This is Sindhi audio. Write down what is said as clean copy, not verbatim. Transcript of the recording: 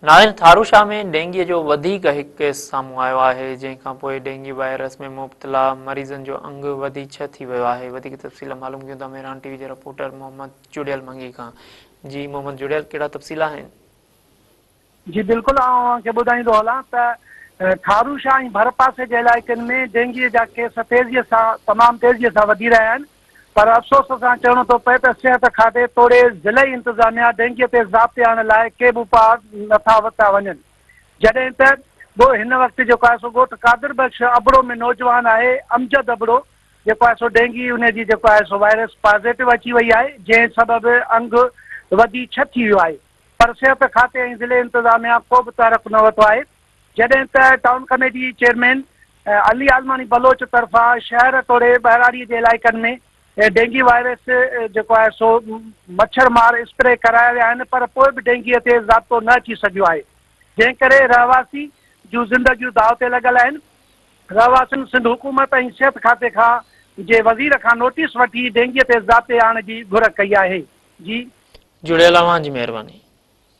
ناظرين ٿاروشاهه ۾ ڊينگي جو وڌيڪ هڪ ڪيس سامهون آيو آهي جنهن کانپوء ڊينگي وائرس ۾ مبتلا مريضن جو انگ وڌي ڇهه ٿي ويو آهي وڌيڪ تفصيل معلوم ڪيون ٿا مهراڻ ٽي وي جي رپورٽر محمد جڙيل منگي کان جي محمد جڙيل ڪهڙا تفصيل آهن. جي بلڪل آئون اوهان کي ٻڌائيندو هلان ته ٺاروشاهه ۽ ڀرپاسي جي علائقن ۾ ڊينگي جا ڪيس تيزي سان تمام تيزي سان وڌي رهيا آهن پر افسوس سان چوڻو ٿو پئي ته صحت کاتي توڙي ضلعي انتظاميا ڊينگي تي ضابطي آڻڻ لاء ڪي به اپاء نٿا ورتا وڃن جڏهن ته هن وقت جيڪو آهي سو ڳوٺ قادر بخش ابڙو ۾ نوجوان آهي امجد ابڙو جيڪو آهي سو ڊينگي ان جي جيڪو آهي سو وائرس پازيٽو اچي وئي آهي جنهن سبب انگ وڌي ڇهه ٿي ويو آهي پر صحت کاتي ۽ ضلعي انتظاميا ڪو به تحرڪ نه ورتو آهي. جڏهن ته town committee chairman Ali Almani Baloch طرفان شهر توڙي ٻهراڙي جي علائقن ۾ ڊينگي وائرس جيڪو آهي سو مڇر مار اسپري ڪرايا ويا آهن پر پوء به ڊينگي تي ضابطو نه اچي سگهيو آهي جنهن ڪري رهواسي جون زندگيون داء تي لڳل آهن رهواسين سنڌ حڪومت ۽ صحت کاتي کان جي وزير کان نوٽيس وٺي ڊينگي تي ضابطي آڻڻ جي گهر ڪئي آهي جي. جڙيل اوهان جي مهرباني.